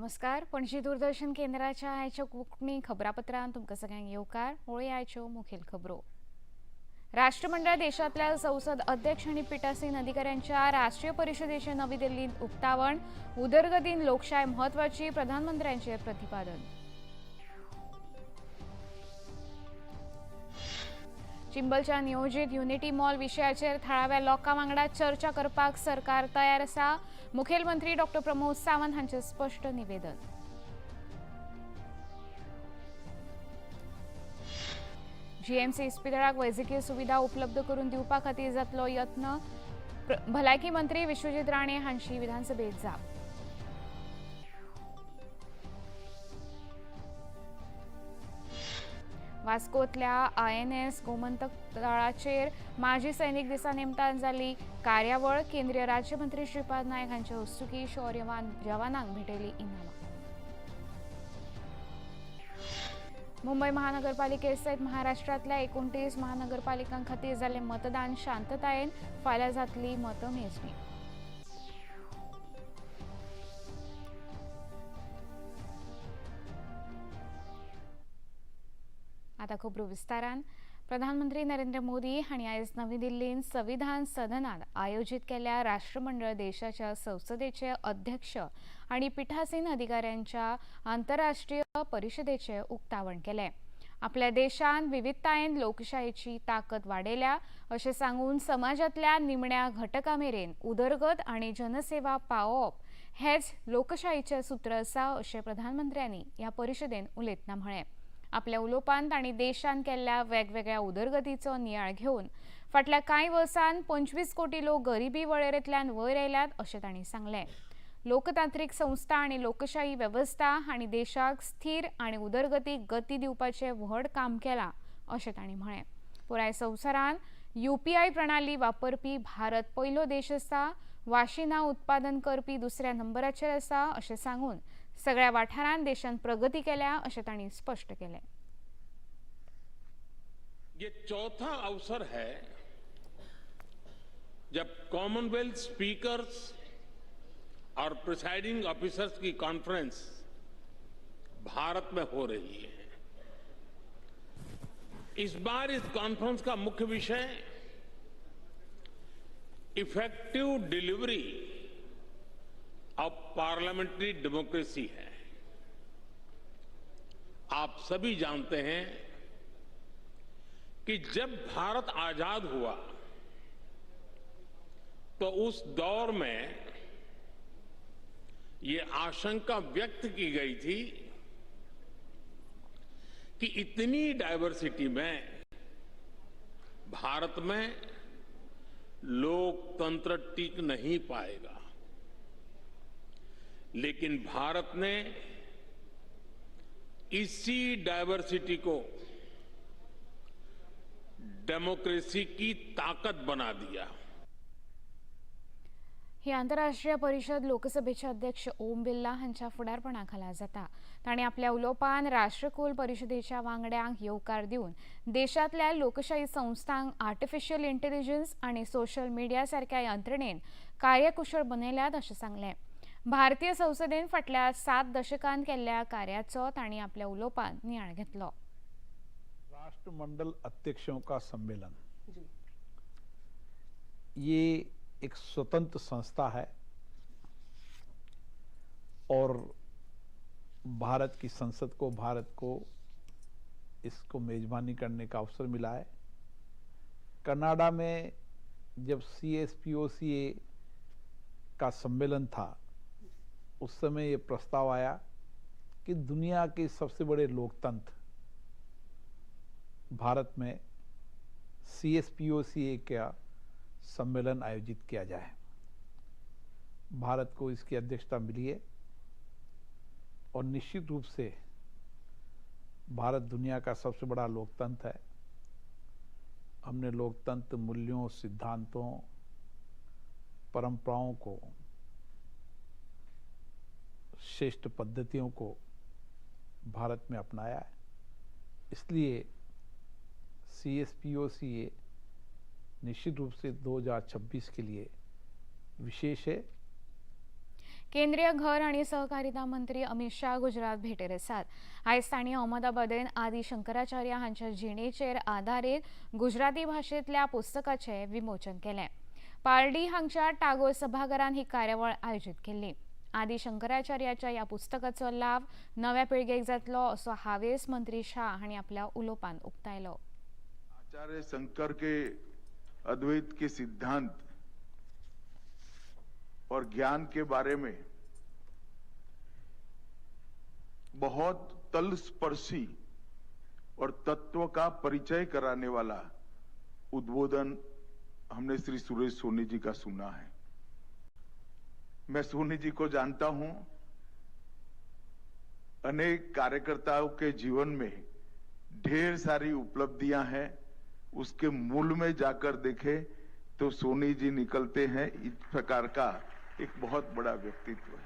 नमस्कार, पणजी दूरदर्शन केंद्राच्या आयच्या कोंकणी खबरापत्रांत तुमकां सगळ्यांक येवकार. वळूया आयच्यो मुखेल खबरो. राष्ट्रमंडळ देशांतल्या संसद अध्यक्ष आनी पिठासीन अधिकाऱ्यांच्या राष्ट्रीय परिशदेचे नवी दिल्लींत उक्तावण. उदरगतीन लोकशाय म्हत्वाची, प्रधानमंत्र्यांचे प्रतिपादन. चिंबलच्या नियोजीत युनिटी मॉल विशयाचेर थळाव्या लोकां वांगडा चर्चा करपाक सरकार तयार आसा, मुखेलमंत्री डॉक्टर प्रमोद सावंत हांचे स्पश्ट निवेदन. जीएमसी इस्पितळाक वैजकीय सुविधा उपलब्ध करून दिवपा खातीर जातलो यत्न, भलायकी मंत्री विश्वजीत राणे हांची विधानसभेत जाप. वास्कोतल्या INS Gomantak तळाचेर माजी सैनिक दिसा निमतान जाली कार्यावळ. केंद्रीय राज्यमंत्री श्रीपाद नायक हांच्या हस्तुकी शौर्यवान जवानांक भेटयली इनामां. मुंबय महानगरपालिके सयत महाराष्ट्रांतल्या 29 महानगरपालिकां खातीर जाल्लें मतदान शांततायेन, फाल्यां जातली मतमेजणी. आतां खबरो विस्तारान. प्रधानमंत्री नरेंद्र मोदी हांणी आयज नवी दिल्लींत संविधान सदनात आयोजीत केल्ल्या राष्ट्रमंडळ देशाच्या संसदेचे अध्यक्ष आनी पिठासीन अधिकाऱ्यांच्या आंतरराष्ट्रीय परिशदेचें उक्तावण केलें. आपल्या देशान विविधतायेन लोकशायेची ताकद वाडयल्या अशें सांगून समाजांतल्या निमण्या घटका मेरेन उदरगत आनी जनसेवा पावोवप हेंच लोकशायेचें सूत्र आसा अशें प्रधानमंत्र्यांनी ह्या परिशदेन उलयतना म्हळें. आपल्या उलोवपांत तांणी देशान केल्ल्या वेगवेगळ्या उदरगतीचो नियाळ घेवन फाटल्या कांय वर्सांत 25 कोटी लोक गरिबी वळेरेंतल्यान वयर आयल्यात अशें तांणी सांगलें. लोकतांत्रीक संस्था आनी लोकशाही वेवस्था हांणी देशाक स्थिर आनी उदरगतीक गती दिवपाचें व्हड काम केलां अशें तांणी म्हळें. पुराय संवसारांत UPI प्रणाली वापरपी भारत पयलो देश आसा, वाशिनां उत्पादन करपी दुसऱ्या नंबराचेर आसा अशें सांगून सगळ्या वाठारांत देशान प्रगती केल्या अशें तांणी स्पश्ट केलें. ये चौथा अवसर है जब कॉमनवेल्थ स्पीकर्स और प्रिसाइडिंग ऑफिसर्स की कॉन्फ्रेंस भारत में हो रही है. इस बार इस कॉन्फ्रेंस का मुख्य विषय effective delivery of parliamentary democracy है. आप सभी जानते हैं कि जब भारत आजाद हुआ तो उस दौर में ये आशंका व्यक्त की गई थी कि इतनी डाइवर्सिटी में भारत में लोकतंत्र टिक नहीं पाएगा, लेकिन भारत ने इसी डाइवर्सिटी को डेमोक्रेसी की ताकत बना दिया. ही आंतरराष्ट्रीय परिशद लोकसभेचे अध्यक्ष ओम बिर्ला हांच्या फुडारपणा खाला जाता. तांणी आपल्या उलोवपान राष्ट्रकुल परिशदेच्या वांगड्यांक येवकार दिवन देशांतल्या लोकशाही संस्थांक आर्टिफिशियल इंटेलिजन्स आनी सोशल मिडिया सारक्या यंत्रणेन कार्यकुशळ बनयल्यात अशें सांगलें. भारतीय संसदेन फाटल्या 7 दशकांत केल्ल्या कार्याचो तांणी आपल्या उलोवपान नियाळ घेतलो. राष्ट्रमंडल अध्यक्षों का सम्मेलन ये एक स्वतंत्र संस्था है और भारत की संसद को, भारत को इसको मेजबानी करने का अवसर मिला है. कनाडा में जब CSPOCA का सम्मेलन था उस समय ये प्रस्ताव आया कि दुनिया के सबसे बड़े लोकतंत्र भारत में CSPOCA का सम्मेलन आयोजित किया जाए. भारत को इसकी अध्यक्षता मिली है और निश्चित रूप से भारत दुनिया का सबसे बड़ा लोकतंत्र है. हमने लोकतंत्र मूल्यों, सिद्धांतों, परंपराओं को, श्रेष्ठ पद्धतियों को भारत में अपनाया है. इसलिए CSPOCA निश्चित रूप से 2026 के लिए विशेष है. केंद्रीय घर आनी सहकारिता मंत्री अमित शाह गुजरात भेटेर आसात. आयज तांणी अहमदाबादेन आदी शंकराचार्य हांच्या जिणेचेर आदारीत गुजराती भाशेंतल्या पुस्तकाचें विमोचन केलें. पालडी हांगच्या टागोर सभाघरान ही कार्यावळ आयोजीत केल्ली. आदी शंकराचार्याच्या ह्या पुस्तकाचो लाव नव्या पिळगेक जातलो असो हावेस मंत्री शाह हांणी आपल्या उलोवपांत उक्तायलो. आचार्य शंकर के अद्वैत के सिद्धांत और ज्ञान के बारे में बहुत तलस्पर्शी और तत्व का परिचय कराने वाला उद्बोधन हमने श्री सुरेश सोनी जी का सुना है। मैं सोनी जी को जानता हूं, अनेक कार्यकर्ताओं के जीवन में ढेर सारी उपलब्धियां हैं, उसके मूल में जाकर देखें तो सोनी जी निकलते हैं। इस प्रकार का एक बहुत बड़ा व्यक्तित्व है।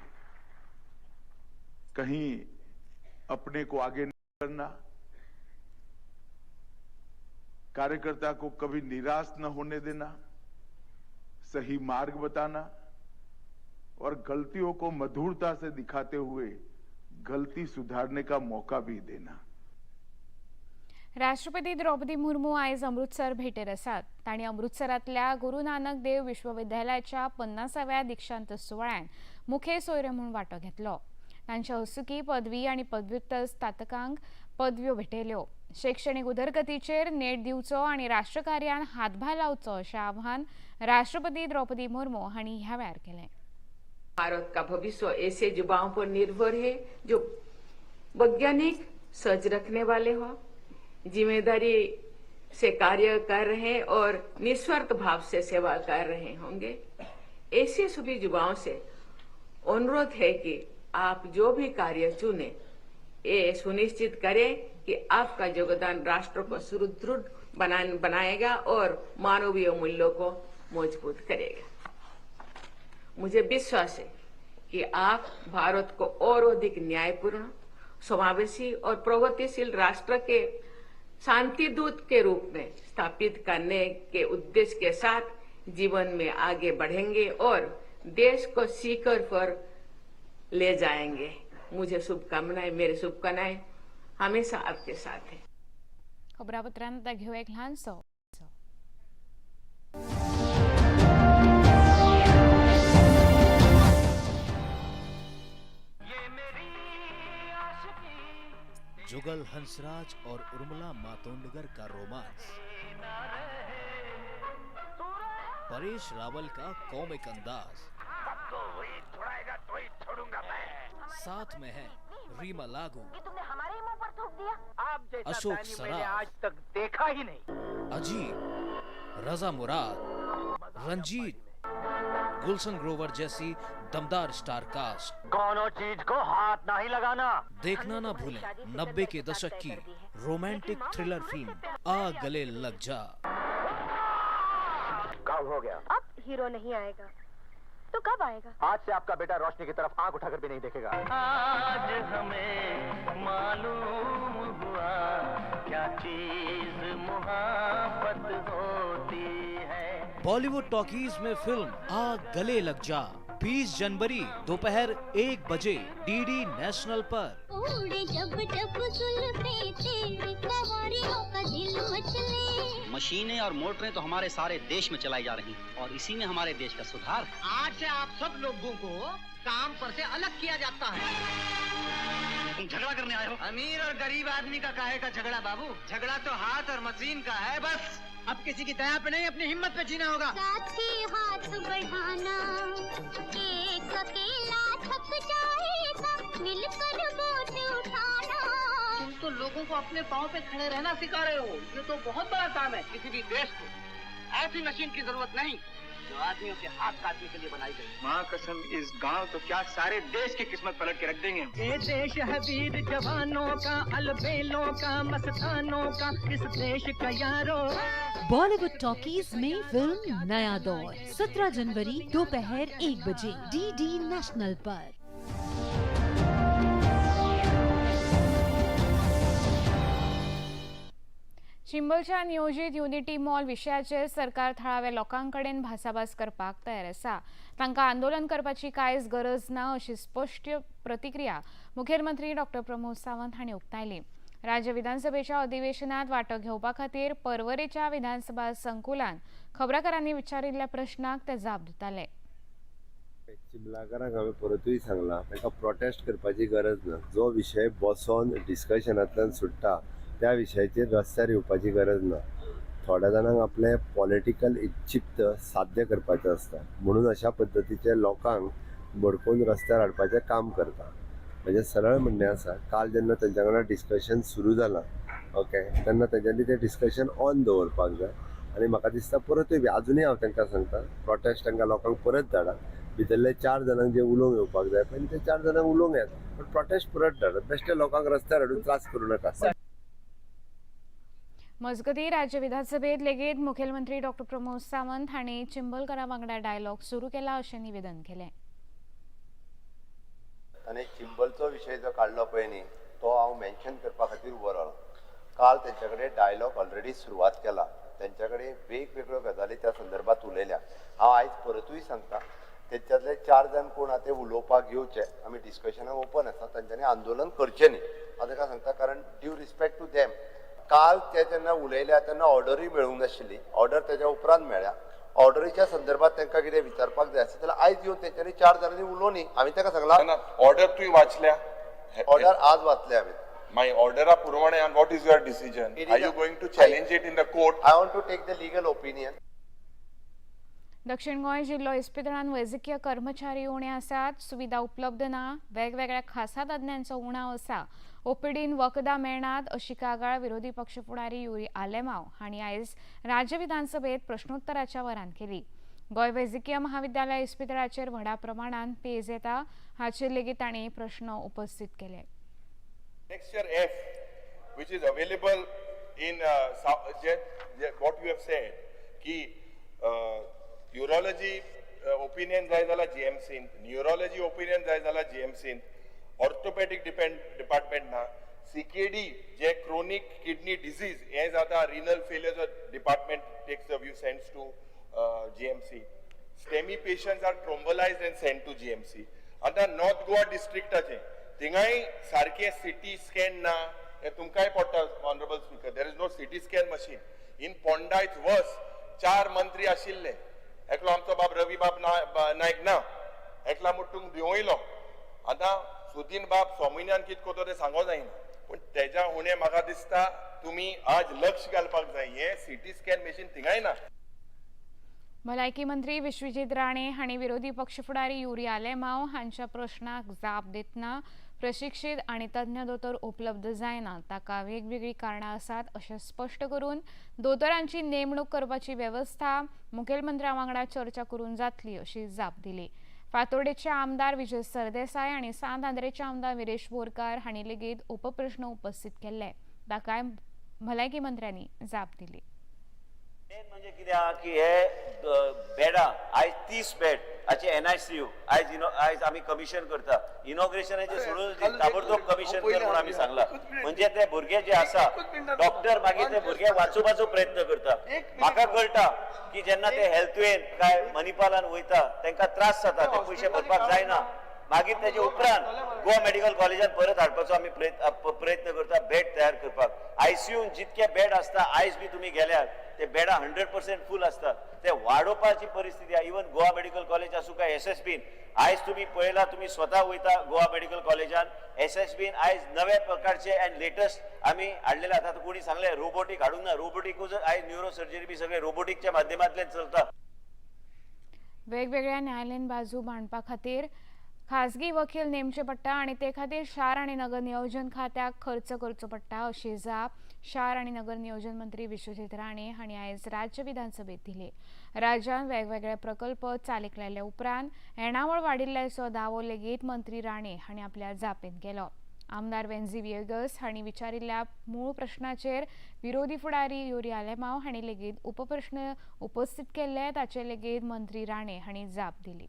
कहीं अपने को आगे नहीं करना, कार्यकर्ता को कभी निराश न होने देना, सही मार्ग बताना और गलतियों को मधुरता से दिखाते हुए गलती सुधारने का मौका भी देना। राष्ट्रपती द्रौपदी मुर्मू आयज अमृतसर भेटेर आसात. तांणी अमृतसरांतल्या गुरू नानक देव विश्वविद्यालयाच्या 50व्या दीक्षांत सुवाळ्यान मुखेल सोयरे म्हूण वांटो घेतलो. तांच्या हस्तुकी पदवी आनी पदव्युत्तर स्नातकांक पदव्यो भेटयल्यो. शैक्षणिक उदरगतीचेर नेट दिवचो आनी राष्ट्रकार्यान हातभार लावचो अशें आवाहन राष्ट्रपती द्रौपदी मुर्मू हांणी ह्या वेळार केलें. भारत का भविष्य ऐसे युवाओं पर निर्भर है जो वैज्ञानिक सज रखने वाले हो, जिम्मेदारी से कार्य कर रहे हैं और निस्वार्थ भाव से सेवा कर रहे होंगे। ऐसे सभी युवाओं से अनुरोध है कि आप जो भी कार्य चुने ये सुनिश्चित करें कि आपका योगदान राष्ट्र को सुदृढ़ बनाएगा और मानवीय मूल्यों को मजबूत करेगा। मुझे विश्वास है कि आप भारत को और अधिक न्यायपूर्ण, समावेशी और प्रगतिशील राष्ट्र के शांति दूत के रूप में स्थापित करने के उद्देश्य के साथ जीवन में आगे बढ़ेंगे और देश को शिखर पर ले जाएंगे। मुझे शुभकामनाएं, मेरे शुभकामनाएं हमेशा आपके साथ है। खबरापत्रांत घेऊ एक ल्हानसो जुगल हंसराज और उर्मिला मातोंडकर का रोमांस, परेश रावल का कॉमिक अंदाज, साथ में है रीमा लागू, तुमने हमारे ही मुंह पर थूक दिया। आप जैसा अशोक दानी मैंने सराफ, आज तक देखा ही नहीं। अजीत, रजा मुराद, रंजीत, गुलशन ग्रोवर जैसी दमदार स्टार कास्ट। कोनो चीज को हाथ नहीं लगाना। देखना ना भूलें 90 के दशक की रोमांटिक थ्रिलर फिल्म आ गले लग जा। काम हो गया, अब हीरो नहीं आएगा तो कब आएगा? आज से आपका बेटा रोशनी की तरफ आंख उठाकर भी नहीं देखेगा। आज हमें मालूम हुआ क्या चीज मोहब्बत होती है। बॉलीवुड टॉकीज में फिल्म आ गले लग जा 20 जनवरी दोपहर 1 बजे डीडी नेशनल पर। जब जब जुल्फे तेरी कंवरियों का दिल मचले। मशीनें और मोटरें तो हमारे सारे देश में चलाई जा रही हैं और इसी में हमारे देश का सुधार है। आज से आप सब लोगों को काम पर से अलग किया जाता है। तुम झगड़ा करने आए हो? अमीर और गरीब आदमी का काहे का झगड़ा बाबू? झगड़ा तो हाथ और मशीन का है बस। अब किसी की दया पे नहीं, अपनी हिम्मत पे जीना होगा। साथी हाथ बढ़ाना, एक अकेला थक जाएगा, मिलकर बोझ उठाना। तुम तो लोगों को अपने पाँव पे खड़े रहना सिखा रहे हो, ये तो बहुत बड़ा काम है। किसी भी देश को ऐसी मशीन की जरूरत नहीं जो आदमियों के हाथ काटने के लिए बनाई गई। माँ कसम, इस गांव तो क्या सारे देश की किस्मत पलट के रख देंगे। ये देश है वीर जवानों का, अलबेलों का, मस्तानों का, इस देश का यारो। बॉलीवुड टॉकीज में फिल्म नया दौर 17 जनवरी दोपहर 1 बजे डीडी नेशनल पर। चिंबलच्या नियोजीत युनिटी मॉल विशयाचेर सरकार थळाव्या लोकां कडेन भासाभास करपाक तयार आसा. तांकां आंदोलन करपाची कांयच गरज ना अशी स्पश्ट प्रतिक्रिया मुखेलमंत्री डॉक्टर प्रमोद सावंत हांणी उक्तायली. राज्य विधानसभेच्या अधिवेशनात वांटो घेवपा खातीर पर्वरेच्या विधानसभा संकुलान खबराकारांनी विचारिल्ल्या प्रश्नाक ते जाप दिताले. चिंबलाकारांक हांवें परतूय सांगलां, तांकां प्रोटेस्ट करपाची गरज ना. जो विशय बसोन डिस्कशनांतल्यान सुट्टा त्या विशयाचेर रस्त्यार येवपाची गरज ना. थोड्या जाणांक आपलें पॉलिटिकल इच्छिप्त साध्य करपाचें आसता, म्हणून अशा पद्दतीचे लोकांक भडकोवन रस्त्यार हाडपाचें काम करता. म्हजें सरळ म्हणणें आसा, काल जेन्ना तेंच्या वांगडा डिस्कशन सुरू जालां, ओके, तेन्ना तेंच्यांनी तें डिस्कशन ऑन दवरपाक जाय. आनी म्हाका दिसता परतूय बी आजुनूय हांव तांकां सांगता, प्रोटेस्ट तांकां लोकांक परत धाडात. भितरले 4 जाणांक जे उलोवंक येवपाक जाय पळय ते 4 जाणांक उलोवंक येत, पण प्रोटेस्ट परत धाडात. बेश्टे लोकांक रस्त्यार हाडून त्रास करूं नाका. मजगतीं राज्य विधानसभेत लेगीत मुखेलमंत्री डॉक्टर प्रमोद सावंत हांणी चिंबलकारां वांगडा डायलॉग सुरू केला अशें निवेदन केलें. आनी चिंबलचो विशय जो काडलो पळय न्ही, तो हांव मेन्शन करपा खातीर उबो रावलो. काल तेंच्या कडेन डायलॉग ऑलरेडी सुरवात केला, तेंच्या कडेन वेगवेगळ्यो गजाली त्या संदर्भात उलयल्या. हांव आयज परतूय सांगता, तेंच्यांतले 4 जाण कोण आहा ते उलोवपाक येवचे, आमी डिस्कशनाक ओपन आसा, तेंच्यांनी आंदोलन करचें न्ही हांव ताका सांगता, कारण ड्यू रिस्पेक्ट टू देम. काल ते जेन्ना उलयल्या तेन्ना ऑर्डरूय मेळूंक नाशिल्ली, ऑर्डर तेज्या उपरांत मेळ्ळ्या. ऑर्डरीच्या संदर्भात तांकां कितें विचारपाक जाय आसत जाल्यार आयज येवन तेंच्यांनी 4 जाणांनी उलोवनी. हांवें ताका सांगलां, ऑर्डर तुवें वाचल्या? ऑर्डर आज वाचल्या हांवें. मागीर ऑर्डरा पुरवणे what is your decision? Are you going to challenge it in the court? I want to take the legal opinion. दक्षिण गोंय जिल्लो इस्पितळांत वैजकीय कर्मचारी उणे आसात, सुविधा उपलब्ध ना, वेगवेगळ्या खासा तज्ञांचो उणाव आसा, ओपीडीन वखदां मेळनात अशी कागाळ विरोधी पक्ष फुडारी युरी आलेमाव हांणी आयज राज्य विधानसभेत प्रश्नोत्तराच्या वरान केली. गोंय वैजकीय महाविद्यालय इस्पितळाचेर व्हडा प्रमाणान पेज येता हाचेर लेगीत तांणी प्रश्न उपस्थित केले. Annexure F, which is available in what you have said, की युरोलॉजी ओपिनियन जाय जाल्यार जीएमसीन, न्युरोलॉजी ओपिनियन जाय जाल्यार जीएमसीन, ऑर्थोपॅडीक डिपार्टमेंट ना, सीकेडी जे क्रोनीक किडनी डिजीज हें जाता, renal failure department takes the view sends to GMC, STEMI patients are thrombolysed and send to GMC. आतां north Goa डिस्ट्रिक्टाचें थिंगाय सारकें सिटी स्कॅन ना, हें तुमकांय पडटा honourable speaker. There is no CT scan machine in Ponda. It's worse. 4 मंत्री आशिल्ले, एकलो आमचो बाब रवी बाब नायक ना, एकला मुट्टूंक देंवयलो. आतां सुदीन बाब सोमिन्यान कितें करता तें सांगो जायना, पूण तेज्या उणें म्हाका दिसता तुमी आज लक्ष घालपाक जाय. हें सिटी स्कॅन मशीन थिंगाय ना. भलायकी मंत्री विश्वजीत राणे हांणी विरोधी पक्ष फुडारी युरी आलेमाव हांच्या प्रश्नाक जाप दितना प्रशिक्षीत आनी तज्ञ दोतोर उपलब्ध जायना, ताका वेगवेगळीं कारणां आसात अशें स्पश्ट करून दोतोरांची नेमणूक करपाची वेवस्था मुखेलमंत्र्या वांगडा चर्चा करून जातली अशी जाप दिली. फातोर्डेचे आमदार विजय सरदेसाय आनी सांत आंद्रेचे आमदार विरेश बोरकार हांणी लेगीत उपप्रश्न उपस्थित केल्ले, ताकाय भलायकी मंत्र्यांनी जाप दिली. म्हणजे कितें आहा की हे बेडां आयज 30 बेड हाचे एनआयसीयू आयज आयज आमी कमिशन करता, इनॉग्रेशनाचे सोडून ताबडतोब कमिशन कर म्हणून आमी सांगला. म्हणजे ते भुरगे जे आसा डॉक्टर मागीर ते भुरगे वाचोवपाचो प्रयत्न करता. म्हाका कळटा की जेन्ना ते हेल्थवेन काय मणिपालान वयता तांकां त्रास जाता, ते पयशे भरपाक जायना, मागीर तेजे उपरांत गोवा मेडिकल कॉलेजान परत हाडपाचो आमी प्रयत्न करता, बेड तयार करपाक. आयसीयून जितके बेड आसता आयज बी तुमी गेल्यार ते बेडां 100% फूल आसता, ते वाडोवपाची परिस्थिती आहा. इवन गोवा मेडिकल कॉलेज आसूं काय एसएसबीन, आयज तुमी पळयला, तुमी स्वता वयता गोवा मेडिकल कॉलेजान, एसएसबीन आयज नव्या प्रकारचे अँड लेटस्ट आमी हाडलेले. आतां कोणी सांगलें रोबोटीक हाडूंक ना, रोबोटिकूच आयज न्युरो सर्जरी बी सगळे रोबोटिकच्या माध्यमांतल्यान चलता. वेगवेगळ्या न्यायालयीन बाजू मांडपा खातीर खाजगी वकील नेमचे पडटा आनी ते खातीर शार आनी नगर नियोजन खात्याक खर्च करचो पडटा अशी जाप शार आनी नगर नियोजन मंत्री विश्वजीत राणे हांणी आयज राज्य विधानसभेत दिली. राज्यांत वेगवेगळे प्रकल्प चालीक लायले उपरांत येणावळ वाडिल्ल्याचो दावो लेगीत मंत्री राणे हांणी आपल्या जापेंत केलो. आमदार वेन्झी व्हिएगस हांणी विचारिल्ल्या मूळ प्रश्नाचेर विरोधी फुडारी युरी आलेमाव हांणी लेगीत उपप्रश्न उपस्थित केल्ले, ताचेर लेगीत मंत्री राणे हांणी जाप दिली.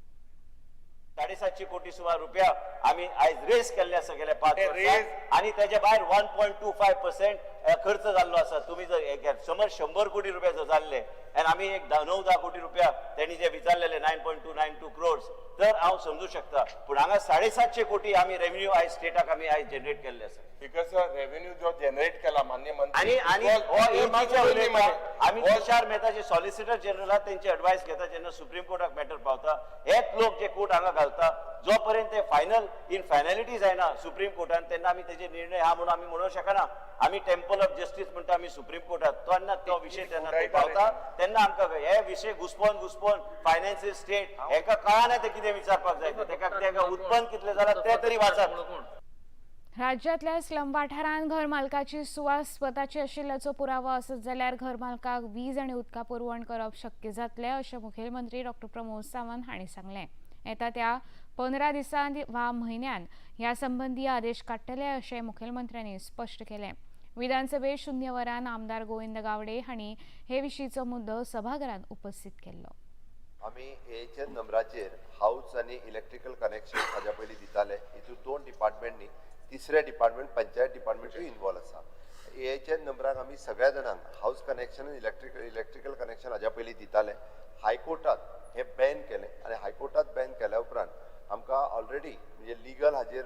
750 कोटी सुमार रुपया आमी आयज रेज केल्ले आसा गेल्या 5 वर्सां, आनी तेजे भायर 1.25% खर्च जाल्लो आसा. तुमी जर समज 100 कोटी रुपया जर जाल्ले आनी आमी एक 9-10 कोटी रुपया तेणी जे विचारलेले 9.292 क्रोर्स, तर हांव समजू शकता. पूण हांगा 750 कोटी आमी रेव्हेन्यू आयज स्टेटाक आमी आयज जनरेट केल्ले आसा. स्पीकर सर, रेव्हेन्यू जो जनरेट केला मान्य मंत्री आनी आनी हो एजीच्या उलयता. आमी तुषार मेहताचे सॉलिसिटर जनरल आहात, तेंचे एडवायस घेता जेन्ना सुप्रीम कोर्टाक मॅटर पावता. हेच लोक जे कोर्ट हांगा घालता, जो पर्यंत ते फायनल इन फायनलिटी जायना सुप्रीम कोर्टान तेन्ना आमी तेजे निर्णय आहा म्हणून आमी म्हणूंक शकना. आमी टेम्पल ऑफ जस्टीस म्हणटा आमी सुप्रीम कोर्टात, तेन्ना तो विशय तेन्ना तो पावता तेन्ना आमकां हे विशय घुसपोन घुसपोन फायनान्सीस स्टेट हेका कळना ते कितें विचारपाक जाय, तेका तेका उत्पन्न कितलें जालां तें तरी वाचात. राज्यांतल्या स्लम वाठारांत घर मालकाची सुवात स्वताची आशिल्ल्याचो पुरावो आसत जाल्यार घर मालकाक वीज आनी उदका पुरवण करप शक्य जातलें अशें मुखेलमंत्री डॉ प्रमोद सावंत हांणी सांगलें. येता त्या 15 दिसांत वा म्हयन्यान ह्या संबंदी आदेश काडटले अशें मुखेलमंत्र्यांनी स्पश्ट केलें. विधानसभेत शून्य वरान आमदार गोविंद गावडे हांणी हे विशींचो मुद्दो सभाघरांत उपस्थित केल्लो. आमी एएचएन नंबराचेर हावस आनी इलेक्ट्रिकल कनेक्शन हाज्या पयलीं दिताले. हितून 2 डिपार्टमेंट न्ही, तिसरें डिपार्टमेंट पंचायत डिपार्टमेंटूय इनवॉल्व आसा. एएचएन नंबराक आमी सगळ्या जाणांक हावस कनेक्शन आनी इलेक्ट्रिकल कनेक्शन हाज्या पयलीं दिताले. हायकोर्टात हें बॅन केलें आनी हायकोर्टात बॅन केल्या उपरांत आमकां ऑलरेडी म्हणजे लिगल हाजेर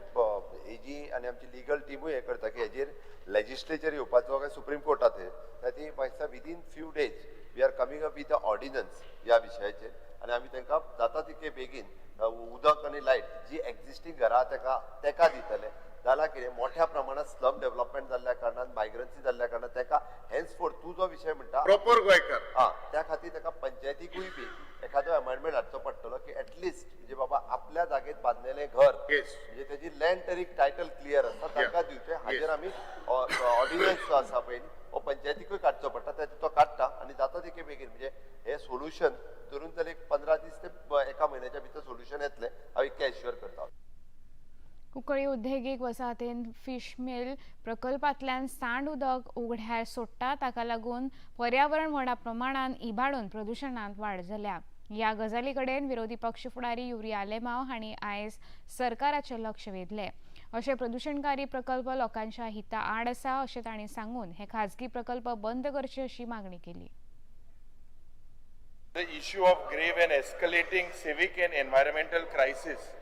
एजी आनी आमची लिगल टिमूय हें करता की हेजेर लेजिस्लेचर येवपाचो काय सुप्रीम कोर्टात हे ती म्हाका within few days we are coming up with a ordinance ह्या विशयाचेर आनी आमी तांकां जाता तितके बेगीन उदक आनी लायट जी एक्झिस्टींग घरां तेका तेका दितले. जाल्यार कितें मोठ्या प्रमाणात स्लम डेव्हलपमेंट जाल्ल्या कारणान, मायग्रन्सी जाल्ल्या कारणान तेका हेन्सफोर्थ तूं जो विशय म्हणटा प्रॉपर गोंयकार हा, त्या खातीर तेका पंचायतीकूय बी एखादो अमेंडमेंट हाडचो पडटलो की एटलिस्ट म्हणजे बाबा आपल्या जागेत बांदलेलें घर म्हणजे तेजी लँड तरी टायटल क्लियर आसा तांकां दिवचें. हाजेर आमी ऑर्डिनन्स जो आसा पळय हो पंचायतीकूय काडचो पडटा, तें तो काडटा आनी जाता तितके बेगीन म्हणजे हें सोल्युशन धरून जाल्यार एक 15 दीस ते एका म्हयन्याच्या भितर सोल्युशन येतलें हांव इतकें एश्युअर करता. कुंकळी उद्देगीक वसाहतीन फिश मिल प्रकल्पांतल्यान सांड उदक उगड्यार सोडटा, ताका लागून पर्यावरण व्हडा प्रमाणान इबाडून प्रदुशणांत वाड जाल्या. ह्या गजाली कडेन विरोधी पक्ष फुडारी युरी आलेमाव हांणी आयज सरकाराचें लक्ष वेधलें. अशे प्रदुशणकारी प्रकल्प लोकांच्या हिता आड आसा अशें तांणी सांगून हे खाजगी प्रकल्प बंद करचे अशी मागणी केली. The issue of grave and escalating civic and environmental crisis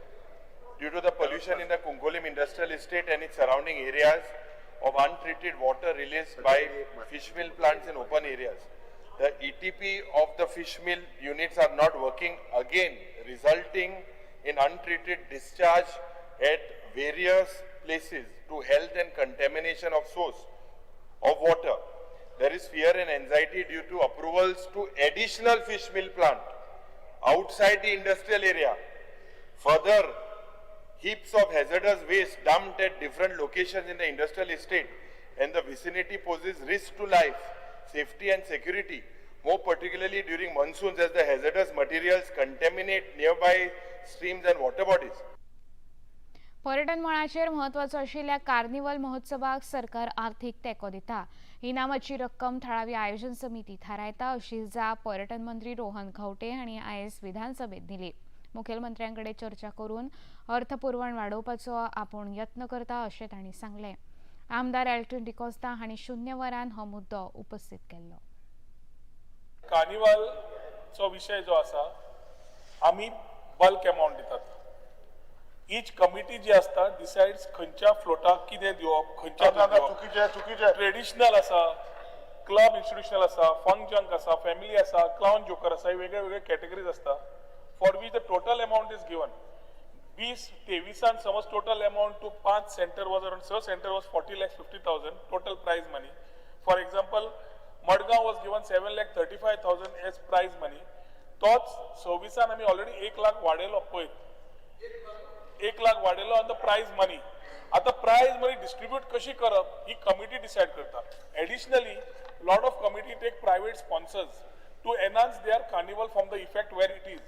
due to the pollution in the Cuncolim industrial estate and its surrounding areas of untreated water released by fish mill plants in open areas. The ETP of the fish mill units are not working again, resulting in untreated discharge at various places to health and contamination of source of water. There is fear and anxiety due to approvals to additional fish mill plant outside the industrial area. Further, heaps of hazardous waste dumped at different locations in the industrial estate and the vicinity poses risk to life, safety and security, more particularly during monsoons as the hazardous materials contaminate nearby streams and water bodies. पर्यटन मळाचेर म्हत्वाचो आशिल्ल्या carnival महोत्सवाक सरकार आर्थीक तेंको दिता. इनामाची रक्कम थळावी आयोजन समिती थारायता अशी जाप पर्यटन मंत्री रोहन खंवटे हांणी आयज विधानसभेत दिली. मुखेलमंत्र्यांकडे चर्चा करून अर्थपुरवण वाडोवपाचो आपूण यत्न करता अशें तांणी सांगलें. आमदार एल्टन डिकोस्ता हांणी शून्य वरान हो मुद्दो उपस्थित केल्लो. कार्निवालचो विशय जो आसा, आमी बल्क अमावंट दितात. ईच कमिटी जी आसता डिसायड्स खंयच्या फ्लोटाक कितें दिवप, खंयच्या चुकीचें चुकीचें. ट्रेडिशनल आसा, क्लब इन्स्टिट्युशनल आसा, फंक जंक आसा, फॅमिली आसा, क्लावन जोकर आसा, हे वेगळे वेगळे कॅटेगरीज आसता for which the total amount is given. 2023 समज total amount to 5 centre was around 6 centre was 40,50,000 total prize money. For example, Madgaon was given 7,35,000 as prize money. तोच 26 आमी ऑलरेडी 1 लाख वाडयलो पयर, 1 लाख वाडयलो ऑन the prize money. आतां prize money distribute कशी करप ही कमिटी डिसायड करता. Additionally, lot of committee take private sponsors to enhance their carnival from the effect where it is.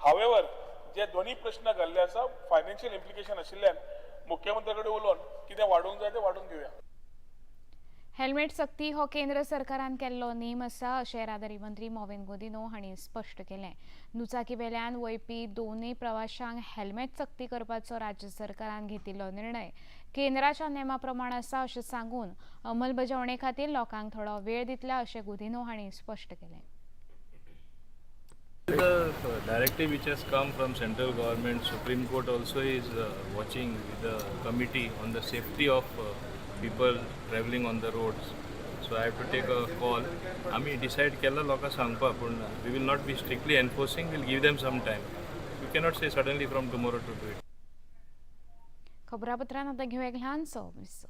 However, जे दोन्ही प्रश्न घाल्ले आसा फायनान्शियल इम्प्लिकेशन आशिल्ल्यान मुख्यमंत्र्या कडेन उलोवन कितें वाडोवंक जाय तें वाडोवन घेवया. हेल्मेट सक्ती हो केंद्र सरकारान केल्लो नेम आसा अशें येरादारी मंत्री मॉविन गुदिन्हो हांणी स्पश्ट केलें. दुचाकी वेल्यान वयपी दोनूय प्रवाशांक हेल्मेट सक्ती करपाचो राज्य सरकारान घेतिल्लो निर्णय केंद्राच्या नेमा प्रमाण आसा अशें सांगून अंमलबजावणे खातीर लोकांक थोडो वेळ दितले अशें गुदिन्हो हांणी स्पश्ट केलें. The directive which has come from central government, Supreme Court also is watching with the committee on the safety of people traveling on the roads. So I have to take a call. आमी decide केला लोकांक सांगपा, पूण we will not be strictly enforcing, will give them some time. You cannot say suddenly from tomorrow to do it. खबरापत्रांत आतां घेवया एक ल्हानसो विसव.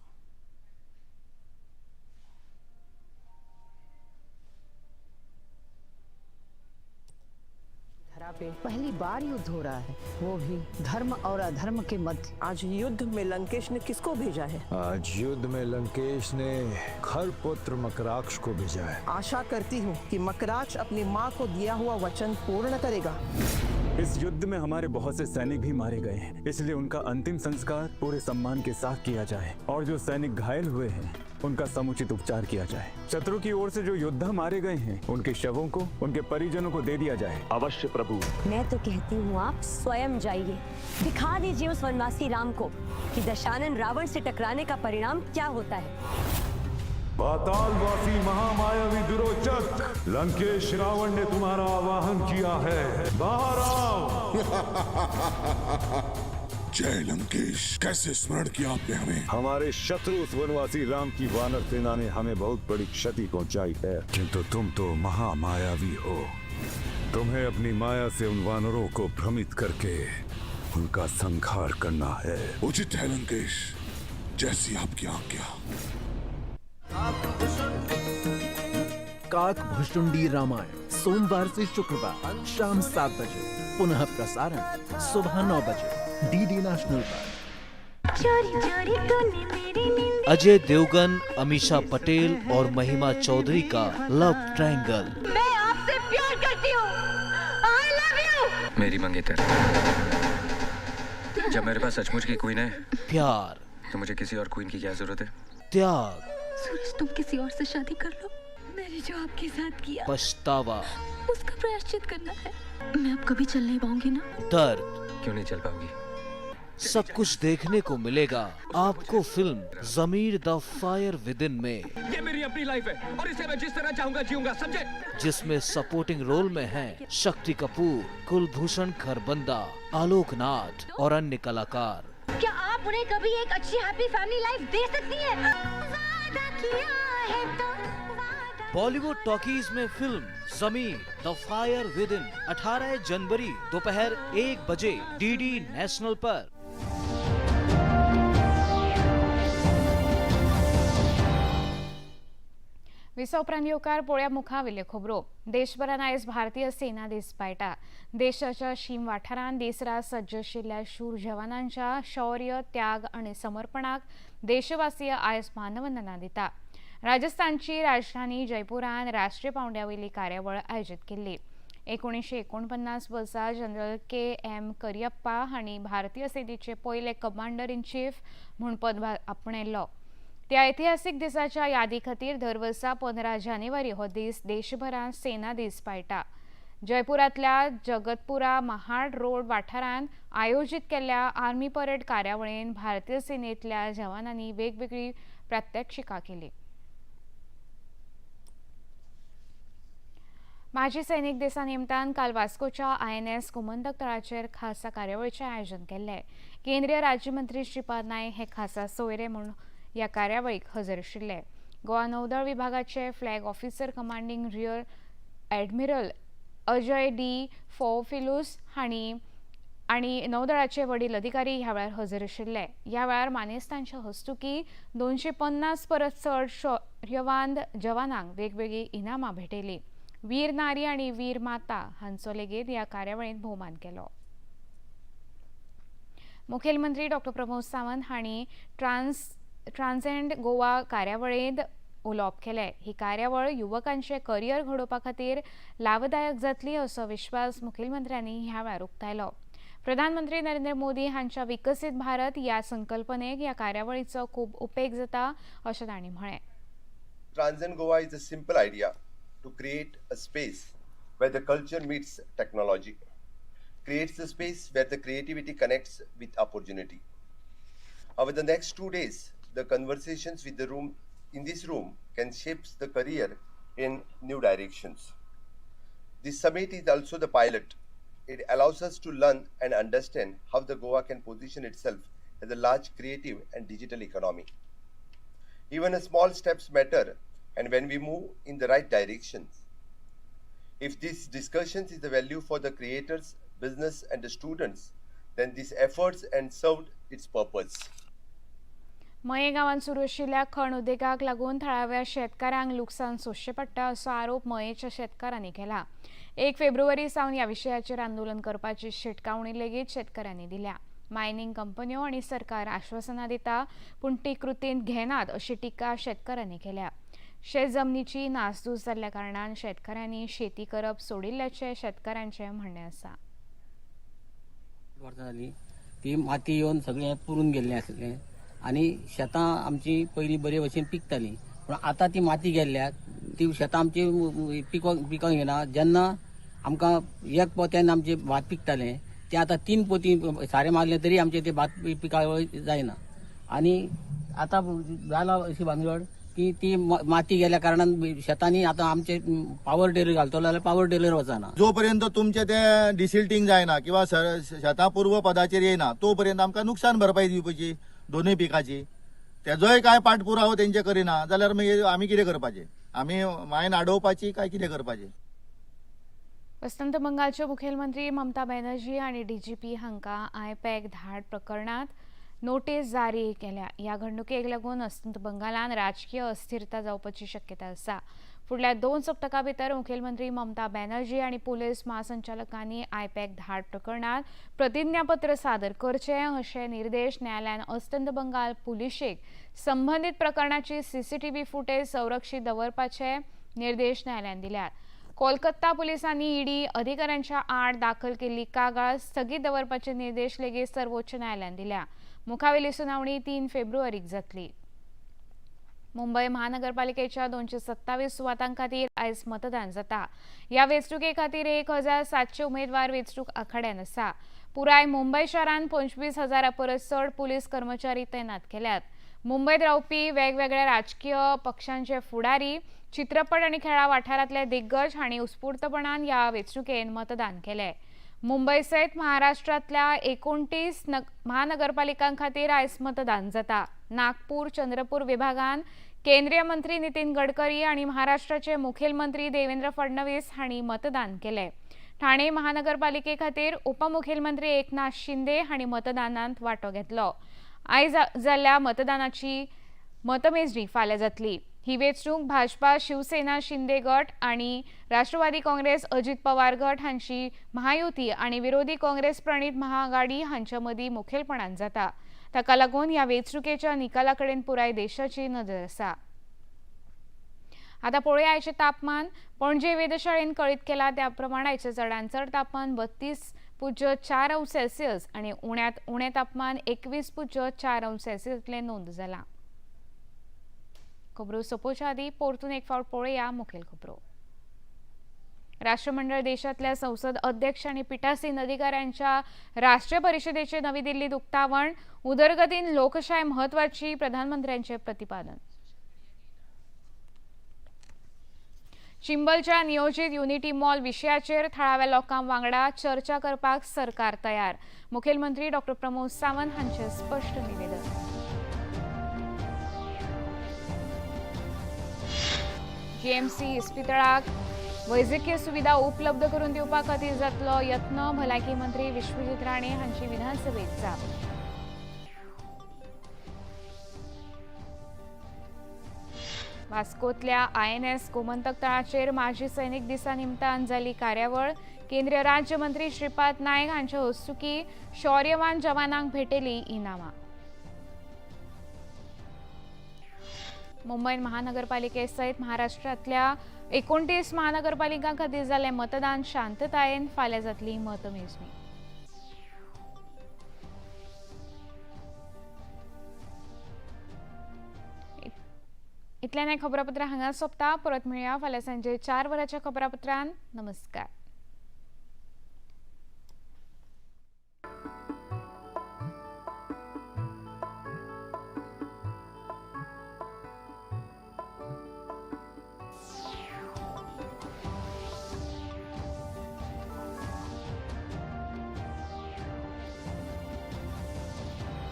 धरा पे पहली बार युद्ध हो रहा है, वो भी धर्म और अधर्म के मध्य। आज युद्ध में लंकेश ने किसको भेजा है? आज युद्ध में लंकेश ने खरपुत्र मकराक्ष को भेजा है। आशा करती हूँ कि मकराक्ष अपनी माँ को दिया हुआ वचन पूर्ण करेगा। इस युद्ध में हमारे बहुत से सैनिक भी मारे गए हैं, इसलिए उनका अंतिम संस्कार पूरे सम्मान के साथ किया जाए और जो सैनिक घायल हुए हैं उनका समुचित उपचार किया जाए। शत्रु की ओर से जो योद्धा मारे गए हैं उनके शवों को उनके परिजनों को दे दिया जाए। अवश्य प्रभु। मैं तो कहती हूँ आप स्वयं जाइए, दिखा दीजिए उस वनवासी राम को कि दशानन रावण से टकराने का परिणाम क्या होता है। पातालवासी महामायावी दुरोचक लंकेश रावण ने तुम्हारा आवाहन किया है, बाहर आओ। जय लंकेश, कैसे स्मरण किया आपने हमें? हमारे शत्रु उस वनवासी राम की वानर सेना ने हमें बहुत बड़ी क्षति पहुंचाई है, किंतु तुम तो महामायावी हो। तुम्हें अपनी माया से उन वानरों को भ्रमित करके उनका संहार करना है। उचित है लंकेश, जैसी आपकी आज्ञा। काक भुशुंडी रामायण सोमवार से शुक्रवार शाम 7 बजे, पुनः प्रसारण सुबह 9 बजे डीडी नेशनल पर। चोरी चोरी तूने मेरी नींद। अजय देवगन, अमीषा पटेल और महिमा चौधरी का लव ट्रायंगल। मैं आपसे प्यार करती हूँ, I love you. मेरी मंगेतर, जब मेरे पास सचमुच की क्वीन है प्यार, तो मुझे किसी और क्वीन की क्या जरूरत है? त्याग, सूरज तुम किसी और से शादी कर लो, मैंने जो आपके साथ किया, पछतावा, उसका प्रायश्चित करना है। मैं अब कभी चल नहीं पाऊंगी ना। दर्द, क्यों नहीं चल पाऊंगी? सब कुछ देखने को मिलेगा आपको film Zameer the fire within में। ये मेरी अपनी लाइफ है और इसे मैं जिस तरह चाहूंगा जीऊंगा, समझे? जिसमें सपोर्टिंग रोल में हैं शक्ति कपूर, कुलभूषण खरबंदा, आलोक नाथ और अन्य कलाकार। क्या आप उन्हें कभी एक अच्छी हैप्पी फैमिली लाइफ दे सकती हैं? बॉलीवुड टॉकीज में film Zameer the fire within 18 जनवरी दोपहर 1 बजे डीडी नेशनल पर। विसा उपरांत येवकार पोळ्या मुखावेल्यो खबरो. देशभरान आयज भारतीय सेना दीस पाळटा. देशाच्या शीम वाठारांत दीसरात सज्ज आशिल्ल्या शूर जवानांच्या शौर्य, त्याग आनी समर्पणाक देशवासीय आयज मानवंदना दिता. राजस्थानची राजधानी जयपुरान राष्ट्रीय पांवड्या वयली कार्यावळ आयोजीत केल्ली. 1949 वर्सा जनरल के.एम. करियप्पा हांणी भारतीय सेनेचे पयले कमांडर इन चीफ म्हूण पद आपणायल्लो. त्या ऐतिहासिक दिसाच्या यादी खातीर दर वर्सा 15 जानेवारी हो दीस देशभरांत सेना दीस पाळटा. जयपुरांतल्या जगतपुरा महाड रोड वाठारांत आयोजीत केल्ल्या आर्मी परेड कार्यावळीन भारतीय सेनेंतल्या जवानांनी वेगवेगळी प्रात्यक्षिकां केली. माजी सैनिक दिसा निमतान काल वास्कोच्या INS Gomantak तळाचेर खासा कार्यावळीचें आयोजन केल्लें. केंद्रीय राज्यमंत्री श्रीपाद नायक हे खासा सोयरे म्हूण ह्या कार्यावळीक हजर आशिल्ले. गोवा नौदळ विभागाचे flag officer commanding rear admiral Ajay D Theophilus हांणी आनी नौदळाचे वडील अधिकारी ह्या वेळार हजर आशिल्ले. ह्या वेळार मानेस्तांच्या हस्तुकी 250 परस चड शौर्यवान जवानांक वेगवेगळीं इनामां भेटयलीं. वीर नारी आनी वीर माता हांचो लेगीत ह्या कार्यावळींत भोवमान केलो. मुखेलमंत्री डॉ प्रमोद सावंत हांणी ट्रान्सेंड गोवा कार्यावळींत उलोवप केलें. ही कार्यावळ युवकांचें करियर घडोवपा खातीर लाभदायक जातली असो विश्वास मुखेलमंत्र्यांनी ह्या वेळार उक्तायलो. प्रधानमंत्री नरेंद्र मोदी हांच्या विकसीत भारत ह्या संकल्पनेक ह्या कार्यावळीचो खूब उपेग जाता अशें तांणी म्हळें. Transcend Goa is a simple idea to create a space where the culture meets technology, creates a space where the creativity connects with opportunity. Over the next 2 days, the conversations with the room in this room can shape the career in new directions. This summit is also the pilot. It allows us to learn and understand how the Goa can position itself as a large creative and digital economy. Even a small steps matter, and when we move in the right directions. If these discussions is the value for the creators, business and the students, then these efforts and served its purpose. Mayem गांवांत सुरू आशिल्ल्या खण उद्देगाक लागून थळाव्या शेतकारांक लुकसाण सोंसचें पडटा असो आरोप मयेच्या शेतकारांनी केला. 1 फेब्रुवारी सावन ह्या विशयाचेर आंदोलन करपाची शिटकावणी लेगीत शेतकारांनी दिल्या. मायनिंग कंपन्यो आनी सरकार आश्वासनां दिता पूण ती कृतींत घेनात अशी टिका शेतकारांनी केल्या. शेत जमनीची नासधूस जाल्ल्या कारणान शेतकारांनी शेती करप सोडिल्ल्याचें शेतकारांचें म्हणणें आसा. वर्सां जाली ती माती येवन सगळें पुरून गेल्लें आसलें आनी शेतां आमची पयलीं बरे भशेन पिकतालीं, पूण आतां ती माती गेल्ल्याक ती शेतां आमची पिकोंक येना. जेन्ना आमकां एक पोत्यान आमचें भात पिकतालें तें आतां 3 पोती सारें मारलें तरी आमचें तें भात पिकावळ जायना. आनी आतां जाला अशी भानगड की ती माती गेल्या कारणान शेतांनी आतां आमचे पावर टेलर घालतलो जाल्यार पावर टेलर वचना. जो पर्यंत तुमचे ते डिसिल्टींग जायना किंवा शेतां पूर्व पदाचेर येयना तो पर्यंत आमकां नुकसान भरपाई दिवपाची दोनूय पिकाची, तेजोय काय पाठपुरावो तेंचे करिना जाल्यार मागीर आमी कितें करपाचें? आमी मायन आडोवपाची काय कितें करपाचें? अस्तंत बंगालच्यो मुखेलमंत्री ममता बॅनर्जी आनी डीजीपी हांकां आयपॅक धाड प्रकरणांत नोटीस जारी केल्या. ह्या घडणुकेक लागून अस्तंत बंगालान राजकीय अस्थिरता जावपाची शक्यता आसा. फुडल्या 2 सप्तकां भितर मुखेलमंत्री ममता बॅनर्जी आनी पुलीस महासंचालकांनी आयपॅक धाड प्रकरणांत प्रतिज्ञापत्र सादर करचें अशे निर्देश न्यायालयान अस्तंत बंगाल पुलिशेक संबंदीत प्रकरणाची सीसीटीव्ही फुटेज संरक्षीत दवरपाचे निर्देश न्यायालयान दिल्यात. कोलकाता पुलिसांनी ईडी अधिकाऱ्यांच्या आड दाखल केल्ली कागाळ स्थगीत दवरपाचे निर्देश लेगीत सर्वोच्च न्यायालयान दिल्या. मुखावेली सुनावणी 3 फेब्रुवारीक जातली. मुंबय महानगरपालिकेच्या 227 सुवातां खातीर आयज मतदान जाता. ह्या वेंचणुके खातीर 1700 उमेदवार वेंचणूक आखाड्यान आसा. पुराय मुंबय शारांत 25,000 परस चड पुलीस कर्मचारी तैनात केल्यात. मुंबयत रावपी वेगवेगळ्या राजकीय पक्षांचे फुडारी, चित्रपट आनी खेळां वाठारांतले दिग्गज हांणी उत्स्फूर्तपणान ह्या वेंचणुकेंत मतदान केलें. मुंबय सयत महाराष्ट्रांतल्या 29 महानगरपालिकां खातीर आयज मतदान जाता. नागपूर, चंद्रपूर विभागान केंद्रीय मंत्री नितीन गडकरी आनी महाराष्ट्राचे मुखेलमंत्री देवेंद्र फडणवीस हांणी मतदान केलें. ठाणे महानगरपालिके खातीर उपमुखेलमंत्री एकनाथ शिंदे हांणी मतदानांत वांटो घेतलो. आयज जाल्ल्या मतदानाची मतमेजणी फाल्यां जातली. ही वेंचणूक भाजपा, शिवसेना शिंदे गट आनी राष्ट्रवादी काँग्रेस अजित पवार गट हांची महायुती आनी विरोधी काँग्रेस प्रणीत महाआघाडी हांच्या मदीं मुखेलपणान जाता. ताका लागून ह्या वेंचणुकेच्या निकाला कडेन पुराय देशाची नदर आसा. आतां पळोवया आयचें तापमान. पणजे वेधशाळेन कळीत केलां त्या प्रमाण आयचें चडांत चड तापमान 32.4 अंश सेल्सियस आनी उण्यांत उणें तापमान 21.4 अंश सेल्सियस इतलें नोंद जालां. खबरो सोंपोवच्या आदीं परतून एक फावट पळोवया मुखेल खबरो. राष्ट्रमंडळ देशांतल्या संसद अध्यक्ष आनी पिठासीन अधिकाऱ्यांच्या राष्ट्रीय परिशदेचे नवी दिल्लीत उक्तावण. उदरगतीन लोकशाय म्हत्वाची, प्रधानमंत्र्यांचे प्रतिपादन. चिंबलच्या नियोजीत युनिटी मॉल विशयाचेर थळाव्या लोकां वांगडा चर्चा करपाक सरकार तयार, मुखेलमंत्री डॉ प्रमोद सावंत हांचे स्पश्ट निवेदन. जीएमसी इस्पितळाक वैजकीय सुविधा उपलब्ध करून दिवपा खातीर जातलो यत्न, भलायकी मंत्री विश्वजीत राणे हांची विधानसभेत जाप. वास्कोतल्या INS Gomantak तळाचेर माजी सैनिक दिसा निमतान जाली कार्यावळ. केंद्रीय राज्यमंत्री श्रीपाद नायक हांचे हस्तुकीं शौर्यवान जवानांक भेटेली इनामां. मुंबय महानगरपालिके सयत महाराष्ट्रांतल्या 29 महानगरपालिकां खातीर जाल्लें मतदान शांततायेन, फाल्यां जातली मतमेजणी. इतल्यान हें खबरापत्र हांगा सोंपता. परत मेळया फाल्यां सांजे 4 वरांच्या खबरापत्रान. नमस्कार.